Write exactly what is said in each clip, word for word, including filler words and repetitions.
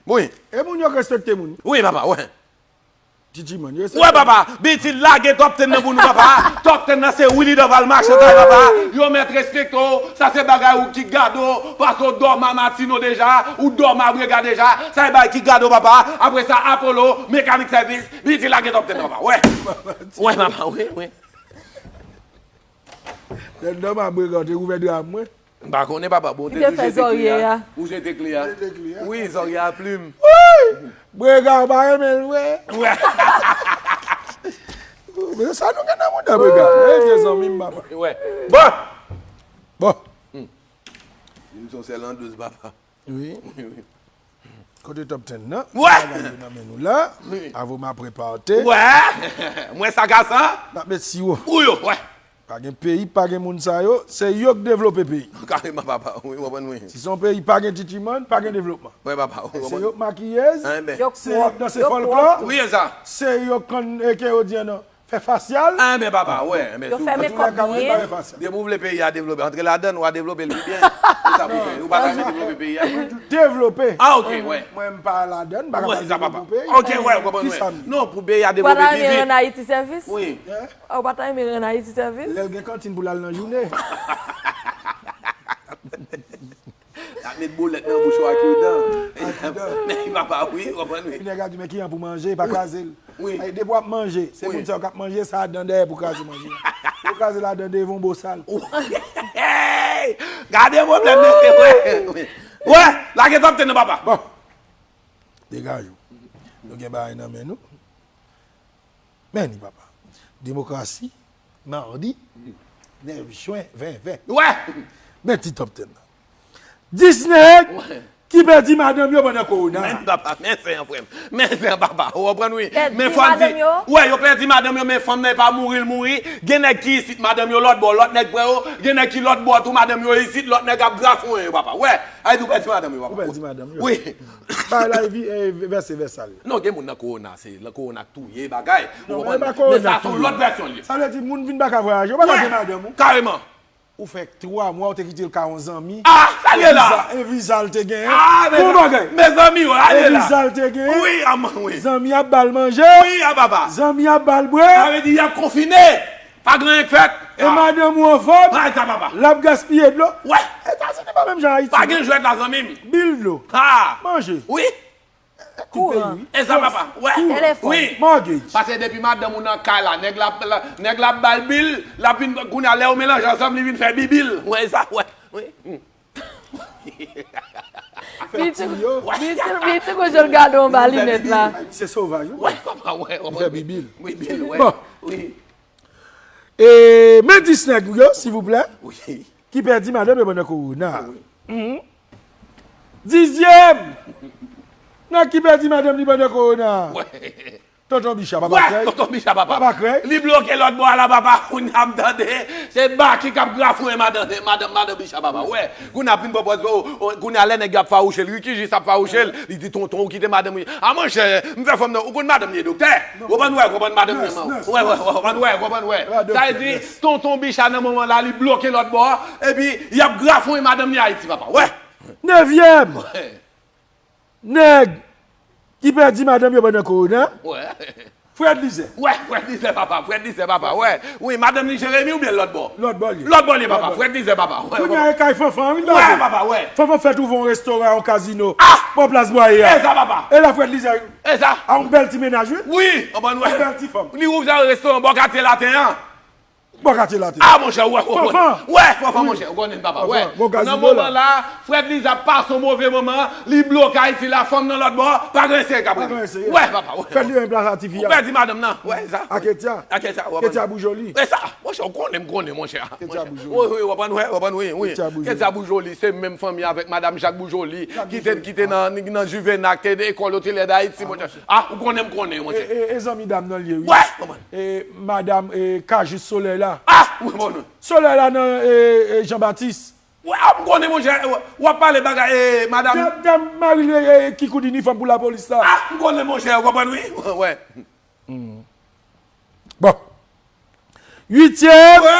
Wi. E moun yo k respekte moun. Wi, papa, wi. Titiman, yo respekte. Wi, papa. Biti lage Top Ten nan pou nou, papa. Top Ten nan se Willy Dorval Machann, papa. Yo mèt respekte w. Sa se bagay ou ki gado. Paske w dòmi a Matino deja. Ou dòmi a Brega deja. Sa e bagay ki gado, papa. Apre sa, Apollo, mekanik sèvis. Biti lage Top Ten nan, papa. Wi. Wi, papa, wi, wi. Lè m dòmi a Brega, w te ouvè dra mwen. M pa konnen, papa. Bon, ou te jete kle a. Ou jete kle a. Wi, zòrye a plim. Wi! Brega, ou pa renmen l vre? Wi. Men sa nou gen nan mouda, Brega. Mwen vye zanmi m, papa. Wi. Bon! Bon! Li m se yon sèl an douz, papa. Wi. Kote Top Ten nan? Wè! Bagay yo nan men nou la. Wi. Avoma prepare. Wè! Mwen sa gason. N ap met siwo. Ou yo, wè! Pa gen peyi, pa gen moun sa yo, se yo k devlope peyi. Kareman papa, wi, w konprann wi. Si se yon peyi pa gen titimann, pa gen devlopman. Wè papa, wi, w konprann. Se yo k makiyez, se yo k danse fòlklò, se yo k konn, e ke yo di an non, fè fasyal. Enben papa, wè, enben. Yo fè mekòp byen. Depi w vle peyi a devlope, antre ladann, w a devlope l pi byen. Se sa pou fè, ou pa ka devlope peyi a. Devlope. Ah, ok, wè. Mwen m pa ladann, m pa ka devlope. Ok, wè, w konprann, wè. Non, pou peyi a devlope pi vit. Ou pa ta renmen rann Ayiti sèvis? Wi. Ou pa ta renmen rann Ayiti sèvis? Lè l gen kantin pou l al nan jounen. L ap met bolèt nan bouch ou ak yon dan. Ak yon dan. Men papa, wi, w konprann, wi. Epi nèg la di, men ki jan pou manje, pa kraze l. Wi. Depi w ap manje, se moun sa yo k ap manje, sa dan dèyè pou kraze manje a. Yo kraze ladan devan w bosal. Gade pwoblèm mesye, wè. Wè, lage Top Ten nan, papa. Bon. Degaje w. Nou gen bagay nan men nou. Men li, papa. Demokrasi, mawdi, nèf jen ven ven. Wè! Men ti Top Ten nan. Dis nèg ki pèdi madanm yo pandan kowona. Men papa, men se an frè m. Men se an papa. Ou konprann wi. Men fò m di, wè, yo pèdi madanm yo, men fanm nan e pa mouri l mouri. Gen nèg ki isit, madanm yo lòt bò, lòt nèg pran yo. Gen nèg ki lòt bò tou, madanm yo isit, lòt nèg ap grafonyen yo, papa. Wè, ay di w pèdi madanm yo, papa. Ou pèdi madanm yo. Wi. Bagay la e vèse vèsal. Non, gen moun nan kowona, se kowona k touye bagay. Ou konprann? Men sa se yon lòt vèsyon li ye. Sa vle di moun vin pa ka vwayaje, ou pa ka gen madanm ou. Kareman. Ou fè twa mwa ou te kite l ka yon zanmi. Ah, sa l ye la. E viza l te genyen. Ah, bon bagay. Mezanmi, ale la. E viza l te genyen. Wi, a man, wi. Zanmi ap ba l manje. Wi, a papa. Zanmi ap ba l bwè. Sa vle di y ap konfine. Pa gen anyen k fèt. E madanm ou anfòm. Bay sa, papa. L ap gaspiye dlo. Wè. Etazini pa menm jan Ayiti. Pa gen jwèt la, zanmi m. Bil dlo. Ha. Manje. Wi. Kouran. E sa, papa. Wè. Telefòn. Wi. Mortgage. Paske depi madanm ou nan kay la, nèg la, nèg la ap ba l bil, l ap vin, kounye a, lè yo melanje ansanm, li vin fè bibil. Wè, e sa, wè. Wi. Biti, biti, biti gon jan l gade w anba linèt la. Se sovaj, wi. Wè, papa, wè. Li fè bibil. Bibil, wè. Bon. Wi. E, men dis nèg yo, silvouplè. Wi. Ki pèdi madanm yo pandan kowona. Wi. Dizyèm nèg ki pèdi madanm li pandan kowona. Wè. Tonton Bicha, papa krèy. Wè, Tonton Bicha, papa. Papa krèy. Li bloke lòt bò a la, papa. Kounye a m tande se Baki k ap grafonyen madanm, madanm, madanm Bicha, papa. Wè. Kounye a ap vin pran pòz, o, o, kounye a lè nèg yo ap fawouche l, Ricky jis ap fawouche l, li di, tonton, ou kite madanm ou. A monchè, m fè fanm nan, ou konn madanm li ye doktè. Ou konprann, wè, ou konprann madanm li, man. Wè, wè, wè, ou konprann, wè, ou konprann, wè. Sa vle di, tonton Bicha nan moman la, li bloke lòt bò a, epi y ap grafonyen madanm li Ayiti, papa. Wè. Nevyèm. Wè. Nèg ki pèdi madanm yo pandan kowona. Wè. Frèd Lizè. Wè, Frèd Lizè, papa, Frèd Lizè, papa, wè. Wi, madanm li Jeremi oubyen lòt bò? Lòt bò l ye. Lòt bò l ye, papa, Frèd Lizè, papa, wè. Kounye a e kay Fanfan, wi, papa. Wè, papa, wè. Fanfan fè twouve yon restoran, yon kazino. Ah! Bò plas Bwaye a. E sa, papa. E la Frèd Lizè. E sa. A yon bèl ti mennaj, wi. Wi, anban nou wè. Yon bèl ti fanm. Li ouvè restoran bò katye laten an. Bò katye laten. Ah, monchè, wè, wè, wè. Fanfan. Wè, Fanfan, monchè, ou konnen, papa, wè. Nan moman la, Frèd Lizè ap pase yon move moman, li bloke Ayiti la, fanm nan lòt bò, pa gen seri k ap rele. Wè, papa, wè. Frèd Lizè ranplase ti fi a. Ou pèdi madanm nan, wè, e sa. A Ketia. A Ketia, ou konprann. Ketia Boujoli. E sa, monchè, ou konnen, m konnen, monchè. Ketia Boujoli. Wi, wi, ou konprann, wè, ou konprann, wi, wi. Ketia Boujoli. Ketia Boujoli, se menm fanmi avèk madanm Jak Boujoli, ki te, ki te nan, nan Juvena, ki te ekòl otilè Dayiti, monchè. Ah, ou konnen, m konnen, monchè. E, e, e zanmi dam nan l ye, wi. Wè, ou konprann. E, madanm, e, Kajis Solèy la. Ah, wi, bon. Solèy la nan, e, e, Jan Batis. Wè, ah, m konnen, monchè, w ap pale bagay, e, madanm. Dam, dam mari l, e, e, ki koud inifòm pou lapolis la. Ah, m konnen, monchè, ou konprann, wi. Wè. Bon. Uityèm. Wè.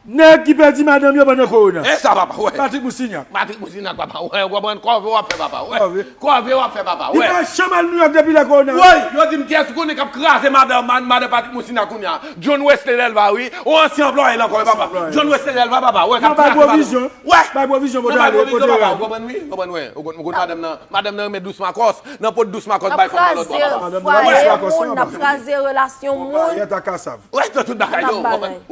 Nèg ki pèdi madanm yo pandan kowona. E sa, papa, wè. Patrick Moussignac. Patrick Moussignac, papa, wè. Ou konprann, kòve w ap fè, papa, wè. Kòve w ap fè, papa, wè. Li pa janm al Nouyòk depi lè kowona. Woy, yo di m kiyès ou konnen k ap kraze madanm, madanm Patrick Moussignac kounye a. John Wesley Delva, wi. Yon ansyen anplwaye l ankò, wi, papa. John Wesley Delva, papa, wè. K ap kraze madanm. Wè. Bay pwovizyon, pote ale, pote ale. Ou konprann, wi. Ou konprann, wè. Ou konn madanm nan. Madanm nan renmen dous makòs. Nan pot dous makòs bay fanm nan lòt bò, papa. N ap kraze fwaye moun, n ap kraze relasyon moun. Payèt ak kasav. Wè, nan tout bagay yo.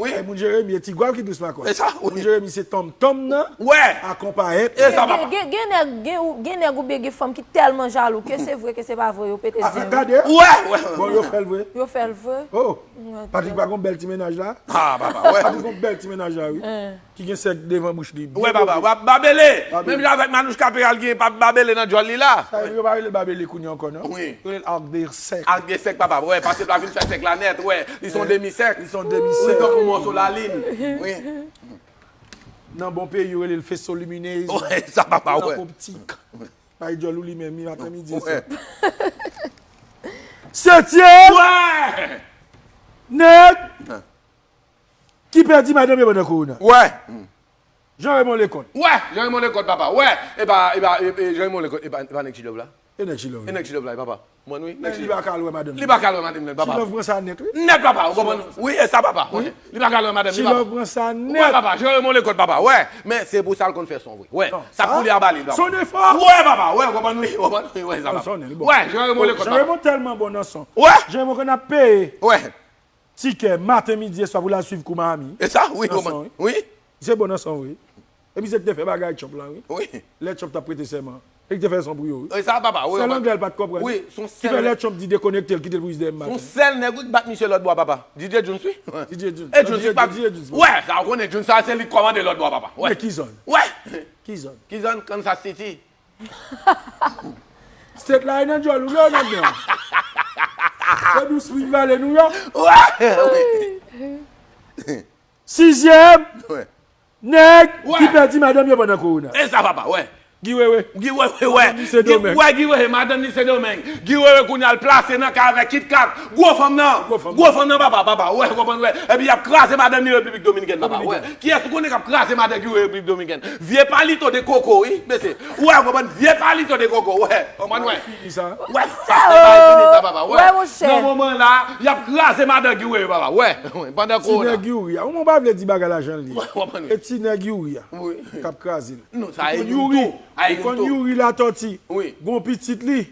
Wi. Ay, moun Jeremi, e ti gwav ki dous makòs. E sa, wi. Moun Jeremi se tonmtonm nan. Wè. Ak yon payèt. E sa, papa. Gen, gen nèg, gen, gen nèg oubyen gen fanm ki tèlman jalou ke se vre ke se pa vre yo pete zen. Gade. Wè, wè. Bon, yo fè l vre. Yo fè l vre. Oh. Patrick pa gon bèl ti mennaj la. Ah, papa, wè. Patrick gon bèl ti mennaj la, wi. Ki gen sèk devan bouch li. Wè, papa, babele. Menm jan avèk Manouchka Peral gen babele nan djòl li la. Sa yo pa rele babele kounye ankò, non? Wi. Yo rele arc de sèk. Arc de sèk, papa, wè, paske l pa fin fè sèk la nèt, wè. Li se yon demi sèk. Li se yon demi sèk. Wi, tankou mòso lalin. Wi. Nan bon peyi, yo rele l faisceau lumineuse. Wè, sa, papa, wè. Nan optik. Bay djòl ou li menm, li maten, midi, e swa. Setyèm! Wè! Nèg! Ki pèdi madanm yo pandan kowona. Wè. Jean Raymond Leconte. Wè, Jean Raymond Leconte, papa. Wè. Epa, epa, Jean Raymond Leconte, epa, epa nèg Chilove la. E nèg Chilove. E nèg Chilove la, papa. Mwen, wi. Men li pa ka al wè madanm li. Li pa ka al wè madanm li. Li pa ka al wè madanm li, papa. Chilove pran sa nèt, wi. Nèt, papa. Ou konprann? Wi, e sa, papa. Li pa ka al wè madanm li, papa. Chilove pran sa nèt. Wè, papa. Jean Raymond Leconte, papa. Wè. Men se pou sa l konn fè son, wi. Wè. Sa pou li a ba li, papa. Son efò. Wè, papa. Wè, ou konprann, wi. Ou konprann, wi. Wè, sa, papa. Wè, Jean Raymond Leconte, papa. Jean Raymond tèlman bon nan son. Wè. Jean Raymond konn ap peye. Wè. Tikè maten, midi, e swa pou l al swiv kou Miami. E sa, wi, ou konprann. Wi. Misye bon nan son, wi. E misye ki te fè bagay Trump lan, wi. Wi. Lè Trump t ap prete sèman. E ki te fè son pou yo, wi. E sa, papa, wi. Sèl anglè l pa t konprann. Wi, son sèl. Ki fè lè Trump di dekonekte l, kite l pou li dèyè maten. Son sèl nèg, wi, ki bat misye lòt bò a, papa. D J Jones, wi. D J Jones. E Jones, wi, pa. Wè, sa, ou konnen, Jones, sa, se li k kòmande lòt bò a, papa. Wè. Men ki zòn? Wè. Ki zòn? Ki zòn? Kansas City. State la e nan djòl ou, non, nèg nan. Se Blue Spring Valley, New York. Wè, wi. Sizyèm. Wè. Nèg ki pèdi madanm yo pandan kowona. E sa, papa, wè. Guy Wewe. Guy Wewe, wè. Madanm li Sendomeng. Wè, Guy Wewe, madanm li Sendomeng. Guy Wewe kounye a l plase nan kay avèk Kit Kat. Gwo fanm nan. Gwo fanm nan. Gwo fanm nan, papa, papa. Wè, ou konprann, wè. Epi y ap kraze madanm li Repiblik Dominikèn, papa. Wè. Kiyès ou konnen k ap kraze madanm Guy Wewe Repiblik Dominikèn? Vye palito de koko, wi, mesye. Wè, ou konprann? Vye palito de koko, wè. Ou konprann, wè. Fini sa. Wè, sa se bagay fini sa, papa. Wè. Wè, monchè. Nan moman la, y ap kraze madanm Guy Wewe, papa. Wè. Pandan kowona. Ti nèg Youri a. Ou pa vle di bagay la jan l ye. Wè, ou konprann, wè. E ti nèg Youri a. Wi. K ap kraze l. Non, sa e Youri. Ou konn Youri Latòti. Wi. Gon pitit li.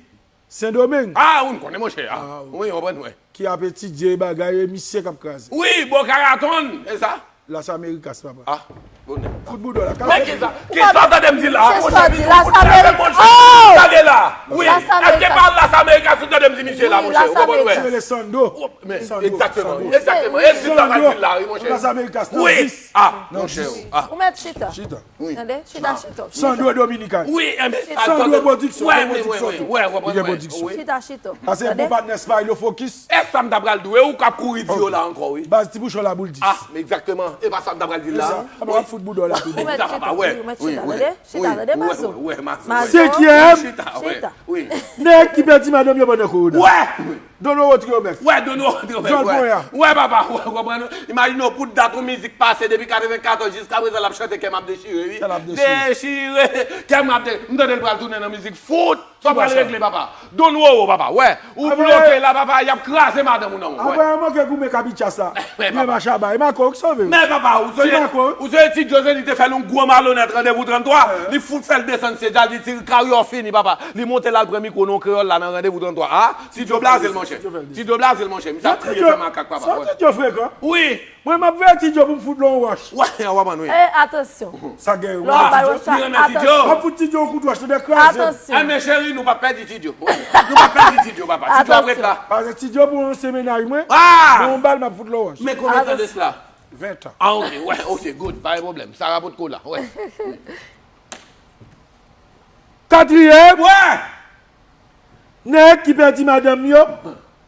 Sendomeng. Ah, ou konnen, monchè. Ah, wi, ou konprann, wè. Ki ap etidye bagay, e misye k ap kraze. Wi, Boca Raton, e sa? Las Americas, papa. Ah, bonè. Foutboudò la. Men ki sa? Ki sa w tande m di la? Se sa w di, Las Americas. Oh! Gade la. Wi. Èske pa Las Americas ou tande m di misye la, monchè? Ou konprann, wè? Se rele Sando. Men, egzakteman, egzakteman. E di sa m di la, wi, monchè. Las Americas, nan dis. Ah, monchè. Ou mèt chita. Chita. Wi. Tande? Chita, chita. Sandro Dominican. Wi, enben, Sandro Production, wè, wè, wè, wè, wè, wè, wè. Chita, chita. Sa se bon patnè Smilo Focus. E sa m ta pral di w, e ou k ap kouri di yo la ankò, wi. Baz ti bouchon la boul dis. Ah, egzakteman. E pa sa m ta pral di la. E sa, w ap fout boudò la tou. Ou mèt chita, wi, ou mèt chita, tande? Chita, tande, Mazo. Mazo. Senkyèm. Chita, wè. Chita. Wi. Nèg ki pèdi madanm yo pandan kowona. Wè! Dono Rodriguez. Wè, Dono Rodriguez. Jòl Ponya. Wè, papa, wè, w konprann? Imajine w, pou dat yon mizik pase depi katrevenkatòz jiska prezan, l ap chante Kè m ap dechire, wi. Kè l ap dechire. Dechire. Kè m ap de-, m tande l pral tounen nan mizik fout. Sa w pral regle, papa? Don Roro, papa, wè. Ou bloke la, papa, y ap kraze madanm ou nan ou, wè. Apre, manke goumen Kabitchas la. Mwen, papa. Machaba, e Mako, ou k sove. Men, papa, ou sonje, ou sonje Ti Djo Zenith te fè l yon gwo malonèt, Randevou tranntwa. Li fout fè l desann syèj la, li di kariyè w fini, papa. Li monte l al pran mikwo nan yon kreyòl la nan Randevou tranntwa. Ah, Ti Djo blaze l, monchè. Ti Djo blaze l, monchè. Misye ap kriye fè makak, papa. Sa Ti Djo frekan. Wi. Mwen, m ap veye Ti Djo pou m fout l yon wòch. Wè, w ap ann, wi. E, atansyon. Sa gen yon wòch. Lè w ba l wòch la, atansyon. M ap fout Ti Djo yon kout wòch, tande kraze m. Atansyon. Enben, cheri, nou p ap pèdi Ti Djo. Nou p ap pèdi Ti Djo, papa. Ti Djo ap ret la. Paske Ti Djo pou yon ansyen mennaj mwen. Ah! Mwen, yon bal, m ap fout l yon wòch. Men konbyen tan de sila? Ven tan. Ah, ok, wè, ok, good. Pa gen pwoblèm. Sara potko la, wè. Katriyèm. Wè! Nèg ki pèdi madanm yo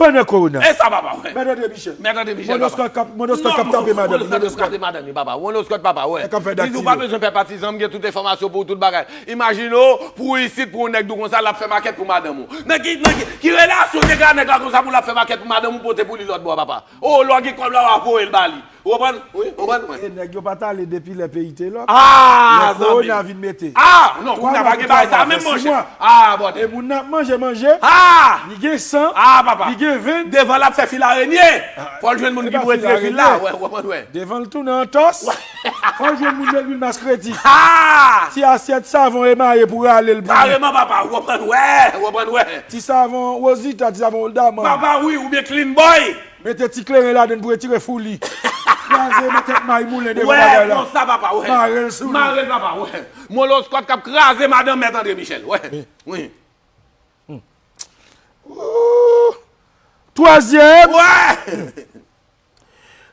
pandan kowona. E sa, papa, wè. Mèt André Michel. Mèt André Michel, papa. Monlo Scott k ap tape madanm li. Monlo Scott k ap tape madanm li, papa. Monlo Scott, papa, wè. Li di ou pa bezwen pè patizan, m gen tout enfòmasyon pou ou, tout bagay. Imajine w, pou ou isit, pou yon nèg di w konsa, l ap fè makèt pou madanm ou. Nan ki, nan ki, ki relasyon nèg la, nèg la konsa pou l ap fè makèt pou madanm ou, pote pou li lòt bò, papa? O, lè w gen kòb la, w a voye l ba li. Ou konprann? Wi, ou konprann? Mwen. E nèg yo pa t ale depi lè peyi te lòk. Ah, lè kowona vin mete. Ah, non, kounya pa gen bagay sa menm, monchè. Ah, bon. E moun nan ap manje, manje. Ah! Li gen san. Ah, papa. Li gen venn. Devan l ap fè fil arenye. Fò l jwenn moun ki pou retire fil la. Wè, ou konprann, wè. Devan l tounen an tòs. Fò l jwenn moun met lwil mas kretik. Ah! Ti asyèt savon emaye pou rale l pou li. Kareman, papa, ou konprann, wè, ou konprann, wè. Ti savon Rosita, ti savon Old Daman. Papa, wi, oubyen Clean Boy. Mete ti kleren ladann pou retire fouli. Kraze nan tèt may moulen devan bagay la. Wè, konsa, papa, wè. Mare l sou li. Mare l, papa, wè. Monlo Scott k ap kraze madanm Mèt André Michel, wè. Wi. Twazyèm. Wè.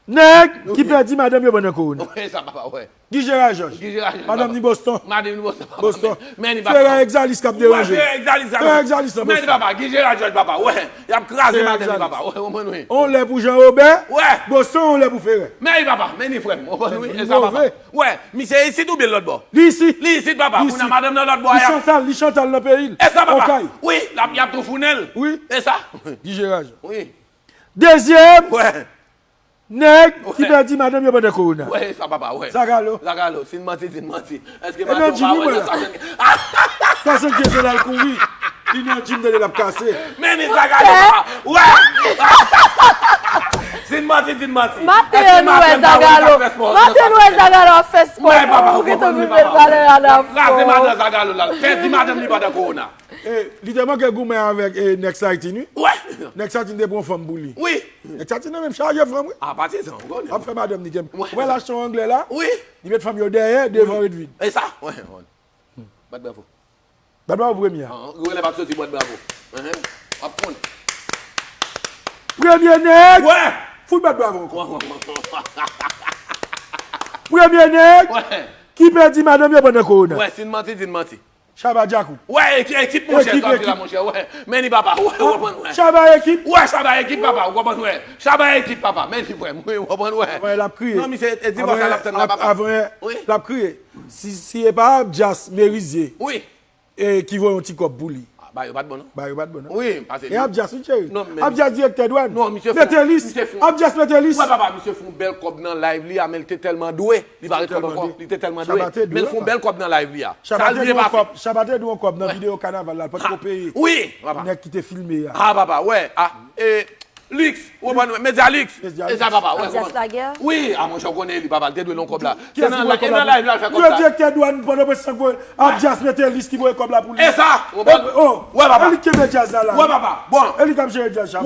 Nèg ki pèdi madanm yo pandan kowona. Wè, sa, papa, wè. Guy Gérard Georges. Guy Gérard Georges, papa. Madanm ni Boston. Madanm ni Boston, papa. Boston. Men ni, papa. Ferè Exalis k ap deranje. Wè, Ferè Exalis, papa. Ferè Exalis nan Boston. Men ni, papa. Guy Gérard Georges, papa. Wè. Y ap kraze madanm li, papa. Wè, ou konprann, wi. On lè pou Jean Robert. Wè. Boston, on lè pou Ferè. Men ni, papa. Men ni, frè m. Ou konprann, wi. E sa, papa. Wè. Misye isit oubyen lòt bò? Li isit. Li isit, papa. Kounye a madanm nan lòt bò a. Li Chantal, li Chantal nan peyi l. E sa, papa. Okay. Wi, l ap, y ap toufoune l. Wi. E sa. Guy Gérard Georges. Wi. Dezyèm. Wè. Nèg ki pèdi madanm yo pandan kowona. Wè, sa papa, wè. Zagalo. Zagalo, si n manti, di n manti. Èske madanm pa wè nan sa? Swasannkenz an l al kouri. Li nan jim tande l ap kase. Men ni Zagalo, papa. Wè. Si n manti, di n manti. Maten an nou wè Zagalo. Maten nou wè Zagalo ap fè spò. Wè, papa, ou gentan vin met valè a nan fò. Kraze madan Zagalo la. Pèdi madanm li pandan kowona. E, li te manke goumen avèk e, Next Haiti, wi. Wè. Next Haiti te pran fanm pou li. Wi. Next Haiti nan menm chaje fanm, wi. A, patizan, ou konnen. Ap fè madanm li gen. Wè. Ou wè l achte yon anglè la? Wi. Li met fanm yo dèyè, devan ret vid. E sa? Wè, wè. Bat bravo. Bat bravo premye a. Ou wè lè m ap soti bat bravo. Enhen. W ap konn. Premye nèg. Wè. Fout bat bravo ankò. Wè, wè, wè. Premye nèg. Wè. Ki pèdi madanm yo pandan kowona. Wè, si n manti, di n manti. Shabba Djakout. Wè, ekip, ekip, monchè, ekip, sa vle la, monchè, wè. Men ni papa, wè, ou konprann, wè. Shabba ekip. Wè, Shabba ekip, papa, ou konprann, wè. Shabba ekip, papa, men ni frè m, wi, ou konprann, wè. Avan l ap kriye. Non, misye, e divòs la l ap tann la, papa. Avan, wi. L ap kriye. Si, si e pa Abdias Merizye. Wi. E ki voye yon ti kòb pou li. Ah, ba yo pa t bon, non. Ba yo pa t bon, non. Wi, pase. E Abdias, wi, cheri. Non, men Abdias direktè dwàn. Non, misye fou. Mete lis. Abdias mete lis. Wè, papa, misye fè yon bèl kòb nan live li a, men l te tèlman dwe. Li pa ret kòb ankò. Li te tèlman dwe. Men l fè yon bèl kòb nan live li a. Sa l byen pase. Shabba te dwe yon kòb nan videyo kanaval la, l pa t ko peye. Wi, papa. Nèg ki te filme a. Ah, papa, wè. Ah, e, Lix, ou konprann, Medya Lix. Medya Lix. E sa, papa, wè. Abdias Laguerre. Wi, a, monchè, ou konnen li, papa, l te dwe l yon kòb la. Se nan live la l fè kòb la. Direktè dwàn pandan prensip voye, Abdias mete lis ki voye kòb la pou li. E sa, ou konprann. Wè, papa. E li k kenbe djaz la la. Wè, papa. Bon. E li k ap jere djaz la.